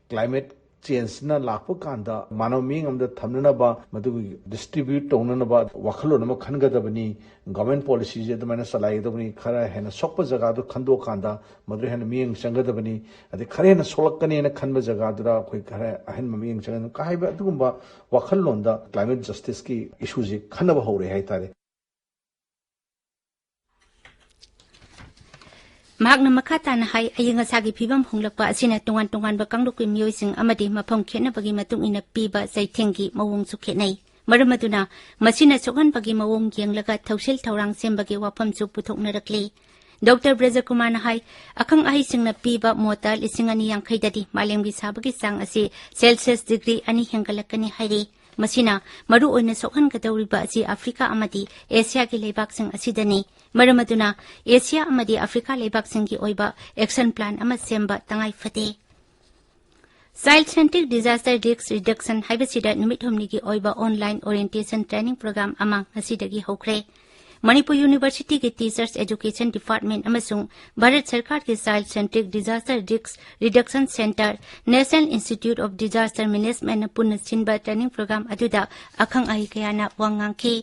Climate ꯆꯦꯟꯖꯅ ꯂꯥꯛꯄ ꯀꯥꯟꯗ ꯃꯥꯅꯕ ꯃꯤꯠꯌꯦꯡ ꯑꯃꯗ ꯊꯝꯅꯅꯕ, ꯃꯗꯨꯒꯤ ꯗꯤꯁꯇ꯭ꯔꯤꯕ꯭ꯌꯨꯠ ꯇꯧꯅꯅꯕ ꯋꯥꯈꯜꯂꯣꯟ ꯑꯃ ꯈꯟꯒꯗꯕꯅꯤ꯫ ꯒꯚꯔꯟꯃꯦꯟ ꯄꯣꯂꯤꯁꯤꯁꯦ ꯑꯗꯨꯃꯥꯏꯅ ꯆꯂꯥꯏꯒꯗꯕꯅꯤ꯫ ꯈꯔ ꯍꯦꯟꯅ ꯁꯣꯛꯄ ꯖꯒꯥꯗꯨ ꯈꯟꯗꯣꯛꯑꯀꯥꯟꯗ ꯃꯗꯨ ꯍꯦꯟꯅ ꯃꯤꯠꯌꯦꯡ ꯆꯪꯒꯗꯕꯅꯤ꯫ ꯑꯗꯩ ꯈꯔ ꯍꯦꯟꯅ ꯁꯣꯛꯂꯛꯀꯅꯦꯅ ꯈꯟꯕ ꯖꯒꯥꯗꯨꯗ ꯑꯩꯈꯣꯏ ꯈꯔ ꯑꯍꯦꯟꯕ ꯃꯤꯠꯌꯦꯡ ꯆꯪꯒꯗꯕꯅꯤ ꯀ ꯍꯥꯏꯕ ꯑꯗꯨꯒꯨꯝꯕ ꯋꯥꯈꯜꯂꯣꯟꯗ ꯀ꯭ꯂꯥꯏꯃꯦꯠ ꯖꯁꯇꯤꯁꯀꯤ ꯏꯁꯨꯁꯦ ꯈꯟꯅꯕ ꯍꯧꯔꯦ ꯍꯥꯏꯇꯥꯔꯦ꯫ ꯃꯍꯥꯛꯅ ꯃꯈꯥ ꯇꯥꯅ ꯍꯥꯏ, ꯑꯏꯪ ꯑꯁꯥꯒꯤ ꯐꯤꯕꯝ ꯍꯣꯡꯂꯛꯄ ꯑꯁꯤꯅ ꯇꯣꯉꯥꯟ ꯇꯣꯉꯥꯟꯕ ꯀꯥꯡꯂꯨꯞꯀꯤ ꯃꯤꯑꯣꯏꯁꯤꯡ ꯑꯃꯗꯤ ꯃꯐꯝ ꯈꯦꯠꯅꯕꯒꯤ ꯃꯇꯨꯡ ꯏꯟꯅ ꯄꯤꯕ ꯆꯩꯊꯦꯡꯒꯤ ꯃꯑꯣꯡꯁꯨ ꯈꯦꯠꯅꯩ꯫ ꯃꯔꯝ ꯑꯗꯨꯅ ꯃꯁꯤꯅ ꯁꯣꯛꯍꯟꯕꯒꯤ ꯃꯑꯣꯡ ꯌꯦꯡꯂꯒ ꯊꯧꯁꯤꯜ ꯊꯧꯔꯥꯡ ꯁꯦꯝꯕꯒꯤ ꯋꯥꯐꯝꯁꯨ ꯄꯨꯊꯣꯛꯅꯔꯛꯂꯤ꯫ ꯗꯣꯛꯇꯔ ꯕ꯭ꯔꯖꯀꯨꯃꯥꯔꯅ ꯍꯥꯏ, ꯑꯈꯪ ꯑꯍꯩꯁꯤꯡꯅ ꯄꯤꯕ ꯃꯣꯠꯇ ꯂꯤꯁꯤꯡ ꯑꯅꯤ ꯌꯥꯡꯈꯩꯗꯗꯤ ꯃꯥꯂꯦꯝꯒꯤ ꯁꯥꯕꯒꯤ ꯆꯥꯡ ꯑꯁꯤ ꯁꯦꯜꯁꯤꯌꯁ ꯗꯤꯒ꯭ꯔꯤ ꯑꯅꯤ ꯍꯦꯟꯒꯠꯂꯛꯀꯅꯤ ꯍꯥꯏꯔꯤ꯫ ꯃꯁꯤꯅ ꯃꯔꯨ ꯑꯣꯏꯅ ꯁꯣꯛꯍꯟꯒꯗꯧꯔꯤꯕ ꯑꯁꯤ ꯑꯐ꯭ꯔꯤꯀꯥ ꯑꯃꯗꯤ ꯑꯦꯁꯤꯌꯥꯒꯤ ꯂꯩꯕꯥꯛꯁꯤꯡ ꯑꯁꯤꯗꯅꯤ꯫ ꯃꯔꯝ ꯑꯗꯨꯅ ꯑꯦꯁꯤꯌꯥ ꯑꯃꯗꯤ ꯑꯐ꯭ꯔꯤꯀꯥ ꯂꯩꯕꯥꯛꯁꯤꯡꯒꯤ ꯑꯣꯏꯕ ꯑꯦꯛꯁꯟ ꯄ꯭ꯂꯥꯟ ꯑꯃ ꯁꯦꯝꯕ ꯇꯉꯥꯏ ꯐꯗꯦ꯫ Child Centric Disaster Risk Reduction ꯍꯥꯏꯕꯁꯤꯗ ꯅꯨꯃꯤꯠ ꯍꯨꯝꯅꯤꯒꯤ ꯑꯣꯏꯕ ꯑꯣꯟꯂꯥꯏꯟ ꯑꯣꯔꯤꯌꯦꯟꯇꯦꯁꯟ ꯇ꯭ꯔꯦꯅꯤꯡ ꯄ꯭ꯔꯣꯒ꯭ꯔꯥꯝ ꯑꯃ ꯉꯁꯤꯗꯒꯤ ꯍꯧꯈ꯭ꯔꯦ꯫ ꯃꯅꯤꯄꯨꯔ ꯌꯨꯅꯤꯚꯔꯁꯤꯇꯤꯒꯤ ꯇꯤꯆꯔꯁ ꯑꯦꯖꯨꯀꯦꯁꯟ ꯗꯤꯄꯥꯔꯠꯃꯦꯟ ꯑꯃꯁꯨꯡ ꯚꯥꯔꯠ ꯁꯔꯀꯥꯔꯒꯤ child centric disaster risk reduction centre, national institute of disaster ꯃꯦꯅꯦꯖꯃꯦꯟꯠꯅ ꯄꯨꯟꯅ ꯁꯤꯟꯕ ꯇ꯭ꯔꯦꯅꯤꯡ ꯄ꯭ꯔꯣꯒ꯭ꯔꯥꯝ ꯑꯗꯨꯗ ꯑꯈꯪ ꯑꯍꯩ ꯀꯌꯥꯅ ꯋꯥ ꯉꯥꯡꯈꯤ꯫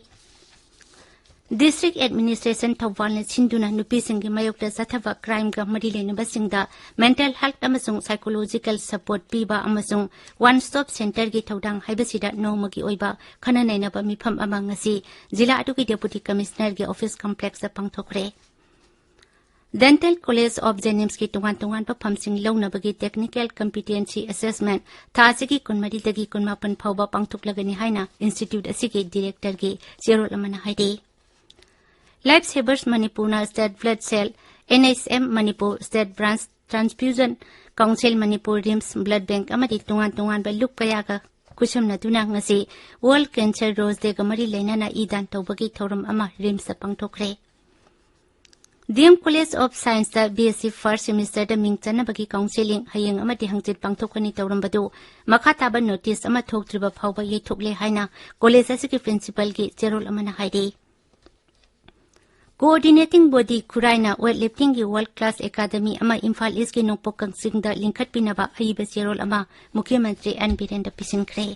ꯗꯤꯁꯇ꯭ꯔꯤꯛ ꯑꯦꯗꯃꯤꯅꯤꯁꯇ꯭ꯔꯦꯁꯟ ꯊꯧꯕꯥꯜꯅ ꯁꯤꯟꯗꯨꯅ ꯅꯨꯄꯤꯁꯤꯡꯒꯤ ꯃꯥꯌꯣꯛꯇ ꯆꯠꯊꯕ ꯀ꯭ꯔꯥꯏꯝꯒ ꯃꯔꯤ ꯂꯩꯅꯕꯁꯤꯡꯗ ꯃꯦꯟꯇꯦꯜ ꯍꯦꯜꯊ ꯑꯃꯁꯨꯡ ꯁꯥꯏꯀꯣꯂꯣꯖꯤꯀꯦꯜ ꯁꯄꯣꯔꯠ ꯄꯤꯕ ꯑꯃꯁꯨꯡ ꯋꯥꯟ ꯁ꯭ꯇꯣꯞ ꯁꯦꯟꯇꯔꯒꯤ ꯊꯧꯗꯥꯡ ꯍꯥꯏꯕꯁꯤꯗ ꯅꯣꯡꯃꯒꯤ ꯑꯣꯏꯕ ꯈꯟꯅ ꯅꯩꯅꯕ ꯃꯤꯐꯝ ꯑꯃ ꯉꯁꯤ ꯖꯤꯂꯥ ꯑꯗꯨꯒꯤ ꯗꯦꯄꯨꯇꯤ ꯀꯃꯤꯁꯅꯔꯒꯤ ꯑꯣꯐꯤꯁ ꯀꯝꯄ꯭ꯂꯦꯛꯁꯇ ꯄꯥꯡꯊꯣꯛꯈ꯭ꯔꯦ꯫ ꯗꯦꯟꯇꯦꯜ ꯀꯣꯂꯦꯖ ꯑꯣꯐ ꯖꯦꯅꯤꯝꯁꯀꯤ ꯇꯣꯉꯥꯟ ꯇꯣꯉꯥꯟꯕ ꯐꯝꯁꯤꯡ ꯂꯧꯅꯕꯒꯤ ꯇꯦꯛꯅꯤꯀꯦꯜ ꯀꯝꯄꯤꯇꯦꯟꯁꯤ ꯑꯦꯁꯦꯁꯃꯦꯟꯠ ꯊꯥ ꯑꯁꯤꯒꯤ ꯀꯨꯟꯃꯔꯤꯗꯒꯤ ꯀꯨꯟꯃꯥꯄꯟ ꯐꯥꯎꯕ ꯄꯥꯡꯊꯣꯛꯂꯒꯅꯤ ꯍꯥꯏꯅ ꯏꯟꯁꯇꯤꯇ꯭ꯌꯨꯠ ꯑꯁꯤꯒꯤ ꯗꯤꯔꯦꯛꯇꯔꯒꯤ ꯆꯦꯔꯣꯜ ꯑꯃꯅ ꯍꯥꯏꯔꯤ꯫ ꯂꯥꯏꯐ ꯁꯦꯚꯔꯁ ꯃꯅꯤꯄꯨꯔꯅ state blood cell, N H M Manipur, state branch transfusion council Manipur, RIMS blood bank ꯑꯃꯗꯤ ꯇꯣꯉꯥꯟ ꯇꯣꯉꯥꯟꯕ ꯂꯨꯞ ꯀꯌꯥꯒ ꯈꯨꯠꯁꯝꯅꯗꯨꯅ ꯉꯁꯤ ꯋꯥꯔꯜꯗ ꯀꯦꯟꯁꯔ ꯔꯣꯁ ꯗꯦꯒ ꯃꯔꯤ ꯂꯩꯅꯅ ꯏ ꯗꯥꯟ ꯇꯧꯕꯒꯤ ꯊꯧꯔꯝ ꯑꯃ ꯔꯤꯝꯁꯇ ꯄꯥꯡꯊꯣꯛꯈ꯭ꯔꯦ꯫ ꯗꯤ ꯑꯦꯝ ꯀꯣꯂꯦꯖ ꯑꯣꯐ ꯁꯥꯏꯟꯁꯇ ꯕꯤ ꯑꯦꯁ ꯁꯤ ꯐꯥꯔꯁꯠ ꯁꯦꯃꯤꯁꯇꯔꯗ ꯃꯤꯡ ꯆꯟꯅꯕꯒꯤ ꯀꯥꯎꯟꯁꯦꯂꯤꯡ ꯍꯌꯦꯡ ꯑꯃꯗꯤ ꯍꯪꯆꯤꯠ ꯄꯥꯡꯊꯣꯛꯀꯅꯤ ꯇꯧꯔꯝꯕꯗꯨ ꯃꯈꯥ ꯇꯥꯕ ꯅꯣꯇꯤꯁ ꯑꯃ ꯊꯣꯛꯇ꯭ꯔꯤꯕ ꯐꯥꯎꯕ ꯌꯩꯊꯣꯛꯂꯦ ꯍꯥꯏꯅ ꯀꯣꯂꯦꯖ ꯑꯁꯤꯒꯤ ꯄ꯭ꯔꯤꯟꯁꯤꯄꯜꯒꯤ ꯆꯦꯔꯣꯜ ꯑꯃꯅ ꯍꯥꯏꯔꯤ꯫ Coordinating Body ꯈꯨꯔꯥꯏꯅ weightlifting ꯒꯤ world class academy ꯑꯃ ꯏꯝꯐꯥꯜ ꯏꯁꯀꯤ ꯅꯣꯡꯄꯣꯛ ꯀꯛꯆꯤꯡꯗ ꯂꯤꯡꯈꯠꯄꯤꯅꯕ ꯑꯏꯕ ꯆꯦꯔꯣꯜ ꯑꯃ ꯃꯨꯈ꯭ꯌ ꯃꯟꯇ꯭ꯔꯤ ꯑꯦꯟ ꯕꯤꯔꯦꯟꯗ ꯄꯤꯁꯤꯟꯈ꯭ꯔꯦ꯫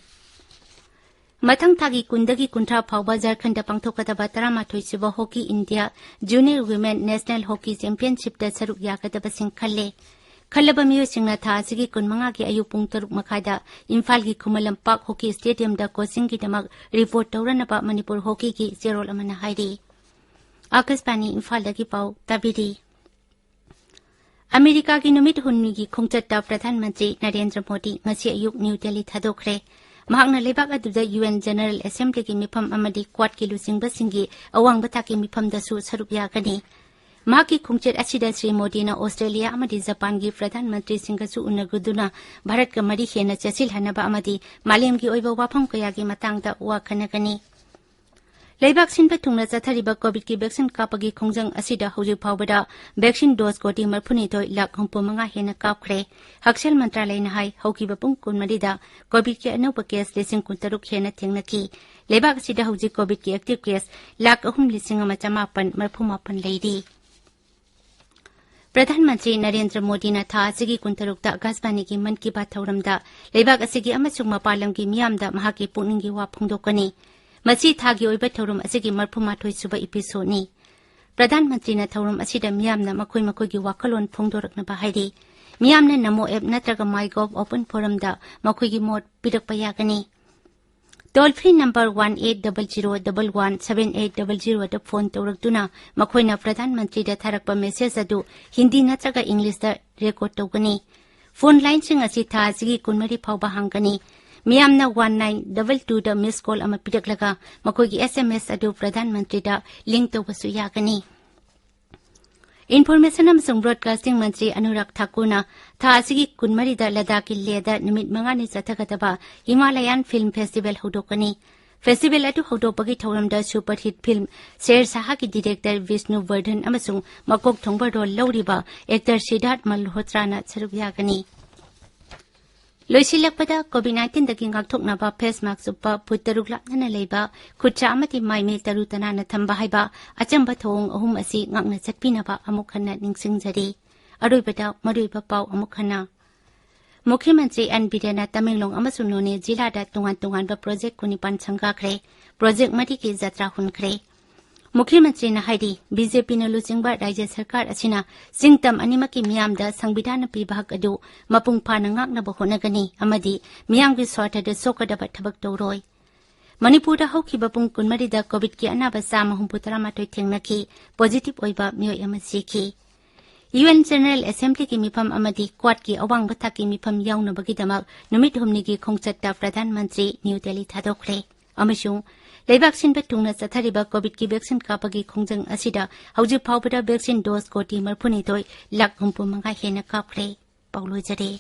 ꯃꯊꯪ ꯊꯥꯒꯤ ꯀꯨꯟꯗꯒꯤ ꯀꯨꯟꯊ꯭ꯔꯥ ꯐꯥꯎꯕ ꯖꯔꯈꯟꯗ ꯄꯥꯡꯊꯣꯛꯀꯗꯕ ꯇꯔꯥꯃꯥꯊꯣꯏ ꯁꯨꯕ Hockey India Junior Women National Hockey Championship ꯇ ꯁꯔꯨꯛ ꯌꯥꯒꯗꯕꯁꯤꯡ ꯈꯜꯂꯦ꯫ ꯈꯜꯂꯕ ꯃꯤꯑꯣꯏꯁꯤꯡꯅ ꯊꯥ ꯑꯁꯤꯒꯤ ꯀꯨꯟꯃꯉꯥꯒꯤ ꯑꯌꯨꯛ ꯄꯨꯡ ꯇꯔꯨꯛ ꯃꯈꯥꯏꯗ ꯏꯝꯐꯥꯜꯒꯤ ꯈꯨꯃꯟ ꯂꯝꯄꯥꯛ Hockey Stadium ꯗ coaching ꯒꯤꯗꯃꯛ report ꯇꯧꯔꯅꯕ ꯃꯅꯤꯄꯨꯔ Hockey ꯒꯤ ꯆꯦꯔꯣꯜ ꯑꯃꯅ ꯍꯥꯏꯔꯤ꯫ ꯑꯥꯀꯥꯁꯕꯥꯅꯤ ꯏꯝꯐꯥꯜꯗꯒꯤ ꯄꯥꯎ ꯇꯥꯕꯤꯔꯤ꯫ ꯑꯃꯦꯔꯤꯀꯥꯒꯤ ꯅꯨꯃꯤꯠ ꯍꯨꯝꯅꯤꯒꯤ ꯈꯣꯡꯆꯠꯇ ꯄ꯭ꯔꯙꯥꯟ ꯃꯟꯇ꯭ꯔꯤ ꯅꯔꯦꯟꯗ꯭ꯔ ꯃꯣꯗꯤ ꯉꯁꯤ ꯑꯌꯨꯛ ꯅ꯭ꯌꯨ ꯗꯦꯜꯂꯤ ꯊꯥꯗꯣꯛꯈ꯭ꯔꯦ꯫ ꯃꯍꯥꯛꯅ ꯂꯩꯕꯥꯛ ꯑꯗꯨꯗ ꯌꯨ ꯑꯦꯟ General Assembly ꯒꯤ ꯃꯤꯐꯝ ꯑꯃꯗꯤ Quad ꯀꯤ ꯂꯨꯆꯤꯡꯕꯁꯤꯡꯒꯤ ꯑꯋꯥꯡꯕ ꯊꯥꯛꯀꯤ ꯃꯤꯐꯝꯗꯁꯨ ꯁꯔꯨꯛ ꯌꯥꯒꯅꯤ꯫ ꯃꯍꯥꯛꯀꯤ ꯈꯣꯡꯆꯠ ꯑꯁꯤꯗ ꯁ꯭ꯔꯤ ꯃꯣꯗꯤꯅ ꯑꯣꯁꯇ꯭ꯔꯦꯂꯤꯌꯥ ꯑꯃꯗꯤ ꯖꯄꯥꯟꯒꯤ ꯄ꯭ꯔꯙꯥꯟ ꯃꯟꯇ꯭ꯔꯤꯁꯤꯡꯒꯁꯨ ꯎꯅꯒꯗꯨꯅ ꯚꯥꯔꯠꯀ ꯃꯔꯤ ꯍꯦꯟꯅ ꯆꯦꯠꯁꯤꯜꯍꯟꯅꯕ ꯑꯃꯗꯤ ꯃꯥꯂꯦꯝꯒꯤ ꯑꯣꯏꯕ ꯋꯥꯐꯝ ꯀꯌꯥꯒꯤ ꯃꯇꯥꯡꯗ ꯋꯥ ꯈꯟꯅꯒꯅꯤ꯫ ꯂꯩꯕꯥꯛ ꯁꯤꯟꯕ ꯊꯨꯡꯅ ꯆꯠꯊꯔꯤꯕ ꯀꯣꯚꯤꯗꯀꯤ vaccine ꯀꯥꯞꯄꯒꯤ ꯈꯣꯡꯖꯪ ꯑꯁꯤꯗ ꯍꯧꯖꯤꯛ ꯐꯥꯎꯕꯗ vaccine dose ꯀꯣꯇꯤ ꯃꯔꯤꯐꯨꯅꯤꯊꯣꯏ ꯂꯥꯈ ꯍꯨꯝꯐꯨꯃꯉꯥ ꯍꯦꯟꯅ ꯀꯥꯞꯈ꯭ꯔꯦ꯫ ꯍꯛꯁꯦꯜ ꯃꯟꯇ꯭ꯔꯥꯂꯌꯅ ꯍꯥꯏ, ꯍꯧꯈꯤꯕ ꯄꯨꯡ ꯀꯨꯟꯃꯔꯤꯗ ꯀꯣꯚꯤꯗꯀꯤ ꯑꯅꯧꯕ case ꯂꯤꯁꯤꯡ ꯀꯨꯟꯇꯔꯨꯛ ꯍꯦꯟꯅ ꯊꯦꯡꯅꯈꯤ꯫ ꯂꯩꯕꯥꯛ ꯑꯁꯤꯗ ꯍꯧꯖꯤꯛ ꯀꯣꯚꯤꯗꯀꯤ active case ꯂꯥꯈ ꯑꯍꯨꯝ ꯂꯤꯁꯤꯡ ꯑꯃ ꯆꯃꯥꯄꯟ ꯃꯔꯤꯐꯨꯃꯥꯄꯟ ꯂꯩꯔꯤ꯫ ꯄ꯭ꯔꯙꯥꯟ ꯃꯟꯇ꯭ꯔꯤ ꯅꯔꯦꯟꯗ꯭ꯔ ꯃꯣꯗꯤꯅ ꯊꯥ ꯑꯁꯤꯒꯤ ꯀꯨꯟꯇꯔꯨꯛꯇ ꯑꯥꯀꯥꯁꯕꯥꯅꯤꯒꯤ ꯃꯟ ꯀꯤ ꯕꯥꯠ ꯊꯧꯔꯝꯗ ꯂꯩꯕꯥꯛ ꯑꯁꯤꯒꯤ ꯑꯃꯁꯨꯡ ꯃꯄꯥꯟ ꯂꯝꯒꯤ ꯃꯤꯌꯥꯝꯗ ꯃꯍꯥꯛꯀꯤ ꯄꯨꯛꯅꯤꯡꯒꯤ ꯋꯥ ꯐꯣꯡꯗꯣꯛꯀꯅꯤ꯫ ꯃꯁꯤ ꯊꯥꯒꯤ ꯑꯣꯏꯕ ꯊꯧꯔꯝ ꯑꯁꯤꯒꯤ ꯃꯔꯤꯐꯨꯃꯥꯊꯣꯏ ꯁꯨꯕ episode ꯅꯤ꯫ ꯄ꯭ꯔꯙꯥꯟ ꯃꯟꯇ꯭ꯔꯤꯅ ꯊꯧꯔꯝ ꯑꯁꯤꯗ ꯃꯤꯌꯥꯝꯅ ꯃꯈꯣꯏ ꯃꯈꯣꯏꯒꯤ ꯋꯥꯈꯜꯂꯣꯟ ꯐꯣꯡꯗꯣꯔꯛꯅꯕ ꯍꯥꯏꯔꯤ꯫ ꯃꯤꯌꯥꯝꯅ NamoApp ꯅꯠꯇ꯭ꯔꯒ MyGov open forum ꯗ ꯃꯈꯣꯏꯒꯤ ꯃꯣꯠ ꯄꯤꯔꯛꯄ ꯌꯥꯒꯅꯤ꯫ Toll free number one eight double zero double one seven eight double zero ꯗ phone ꯇꯧꯔꯛꯇꯨꯅ ꯃꯈꯣꯏꯅ ꯄ꯭ꯔꯙꯥꯟ ꯃꯟꯇ꯭ꯔꯤꯗ ꯊꯥꯔꯛꯄ message ꯑꯗꯨ ꯍꯤꯟꯗꯤ ꯅꯠꯇ꯭ꯔꯒ English ꯇ record ꯇꯧꯒꯅꯤ꯫ Phone line ꯁꯤꯡ ꯑꯁꯤ ꯊꯥ ꯑꯁꯤꯒꯤ ꯀꯨꯟꯃꯔꯤ ꯐꯥꯎꯕ ꯍꯥꯡꯒꯅꯤ꯫ ꯃꯤꯌꯥꯝꯅ one nine double two ꯗ miss call ꯑꯃ ꯄꯤꯔꯛꯂꯒ ꯃꯈꯣꯏꯒꯤ S M S ꯑꯗꯨ ꯄ꯭ꯔꯙꯥꯟ ꯃꯟꯇ꯭ꯔꯤꯗ link ꯇꯧꯕꯁꯨ ꯌꯥꯒꯅꯤ꯫ Information ꯑꯃꯁꯨꯡ Broadcasting ꯃꯟꯇ꯭ꯔꯤ ꯑꯅꯨꯔꯥꯒ ꯊꯥꯀꯨꯔꯅ ꯊꯥ ꯑꯁꯤꯒꯤ ꯀꯨꯟꯃꯔꯤꯗ ꯂꯗꯥꯈꯀꯤ ꯂꯦꯍꯗ ꯅꯨꯃꯤꯠ ꯃꯉꯥꯅꯤ ꯆꯠꯊꯒꯗꯕ Himalayan Film Festival ꯍꯧꯗꯣꯛꯀꯅꯤ꯫ Festival ꯑꯗꯨ ꯍꯧꯗꯣꯛꯄꯒꯤ ꯊꯧꯔꯝꯗ superhit film ꯁꯦꯔ ꯁꯥꯍꯒꯤ director ꯕꯤꯁꯅꯨ ꯕꯔꯙꯟ ꯑꯃꯁꯨꯡ ꯃꯀꯣꯛ ꯊꯣꯡꯕ role ꯂꯧꯔꯤꯕ actor ꯁꯤꯗꯥꯔꯊ ꯃꯜꯍꯣꯇ꯭ꯔꯥꯅ ꯁꯔꯨꯛ ꯌꯥꯒꯅꯤ꯫ ꯂꯣꯏꯁꯤꯜꯂꯛꯄꯗ, ꯀꯣꯚꯤꯗ ꯅꯥꯏꯟꯇꯤꯟꯗꯒꯤ ꯉꯥꯛꯊꯣꯛꯅꯕ ꯐꯦꯁ ꯃꯥꯛꯁ ꯎꯞꯄ, ꯐꯨꯠ ꯇꯔꯨꯛ ꯂꯥꯞꯅꯅ ꯂꯩꯕ, ꯈꯨꯠꯁꯥ ꯑꯃꯗꯤ ꯃꯥꯏꯃꯤꯠ ꯇꯔꯨ ꯇꯅꯥꯟꯅ ꯊꯝꯕ ꯍꯥꯏꯕ ꯑꯆꯝꯕ ꯊꯧꯑꯣꯡ ꯑꯍꯨꯝ ꯑꯁꯤ ꯉꯥꯛꯅ ꯆꯠꯄꯤꯅꯕ ꯑꯃꯨꯛ ꯍꯟꯅ ꯅꯤꯡꯁꯤꯡꯖꯔꯤ꯫ ꯑꯔꯣꯏꯕꯗ ꯃꯔꯨꯑꯣꯏꯕ ꯄꯥꯎ ꯑꯃꯨꯛ ꯍꯟꯅ꯫ ꯃꯨꯈ꯭ꯌ ꯃꯟꯇ꯭ꯔꯤ ꯑꯦꯟ ꯕꯤꯔꯦꯟꯅ ꯇꯃꯦꯡꯂꯣꯡ ꯑꯃꯁꯨꯡ ꯅꯣꯅꯦ ꯖꯤꯂꯥꯗ ꯇꯣꯉꯥꯟ ꯇꯣꯉꯥꯟꯕ ꯄ꯭ꯔꯣꯖꯦꯛ ꯀꯨꯟꯅꯤꯄꯥꯟ ꯁꯪꯒꯥꯈ꯭ꯔꯦ꯫ ꯄ꯭ꯔꯣꯖꯦꯛ ꯃꯔꯤꯒꯤ ꯖꯇ꯭ꯔꯥ ꯍꯨꯟꯈ꯭ꯔꯦ꯫ ꯃꯨꯈ꯭ꯌ ꯃꯟꯇ꯭ꯔꯤꯅ ꯍꯥꯏꯔꯤ, ꯕꯤ ꯖꯦ ꯄꯤꯅ ꯂꯨꯆꯤꯡꯕ ꯔꯥꯖ꯭ꯌ ꯁꯔꯀꯥꯔ ꯑꯁꯤꯅ ꯆꯤꯡꯇꯝ ꯑꯅꯤꯃꯛꯀꯤ ꯃꯤꯌꯥꯝꯗ ꯁꯪꯕꯤꯙꯥꯟꯅ ꯄꯤꯕ ꯍꯛ ꯑꯗꯨ ꯃꯄꯨꯡ ꯐꯥꯅ ꯉꯥꯛꯅꯕ ꯍꯣꯠꯅꯒꯅꯤ ꯑꯃꯗꯤ ꯃꯤꯌꯥꯝꯒꯤ ꯁ꯭ꯋꯥꯔꯊꯗ ꯁꯣꯛꯀꯗꯕ ꯊꯕꯛ ꯇꯧꯔꯣꯏ꯫ ꯃꯅꯤꯄꯨꯔꯗ ꯍꯧꯈꯤꯕ ꯄꯨꯡ ꯀꯨꯟꯃꯔꯤꯗ ꯀꯣꯚꯤꯗꯀꯤ ꯑꯅꯥꯕ ꯆꯥꯝꯃ ꯍꯨꯝꯐꯨꯇꯔꯥ ꯃꯥꯊꯣꯏ ꯊꯦꯡꯅꯈꯤ꯫ ꯄꯣꯖꯤꯇꯤꯚ ꯑꯣꯏꯕ ꯃꯤꯑꯣꯏ ꯑꯃ ꯁꯤꯈꯤ꯫ ꯌꯨ ꯑꯦꯟ ꯖꯦꯅꯔꯦꯜ ꯑꯦꯁꯦꯝꯕ꯭ꯂꯤꯒꯤ ꯃꯤꯐꯝ ꯑꯃꯗꯤ ꯀ꯭ꯋꯥꯗꯀꯤ ꯑꯋꯥꯡꯕ ꯊꯥꯛꯀꯤ ꯃꯤꯐꯝ ꯌꯥꯎꯅꯕꯒꯤꯗꯃꯛ ꯅꯨꯃꯤꯠ ꯍꯨꯝꯅꯤꯒꯤ ꯈꯣꯡꯆꯠꯇ ꯄ꯭ꯔꯙꯥꯟ ꯃꯟꯇ꯭ꯔꯤ ꯅ꯭ꯌꯨ ꯗꯦꯜꯂꯤ ꯊꯥꯗꯣꯛꯈ꯭ꯔꯦ꯫ ꯑꯃꯁꯨꯡ ꯂꯩꯕꯥꯛ ꯁꯤꯟꯕ ꯊꯨꯡꯅ ꯆꯠꯊꯔꯤꯕ ꯀꯣꯚꯤꯗꯀꯤ ꯚꯦꯛꯁꯤꯟ ꯀꯥꯞꯄꯒꯤ ꯈꯣꯡꯖꯪ ꯑꯁꯤꯗ ꯍꯧꯖꯤꯛ ꯐꯥꯎꯕꯗ ꯚꯦꯛꯁꯤꯟ ꯗꯣꯁ ꯀꯣꯇꯤ ꯃꯔꯤꯐꯨꯅꯤꯊꯣꯏ ꯂꯥꯈ ꯍꯨꯝꯐꯨ ꯃꯉꯥ ꯍꯦꯟꯅ ꯀꯥꯞꯈ꯭ꯔꯦ꯫ ꯄꯥꯎ ꯂꯣꯏꯖꯔꯦ꯫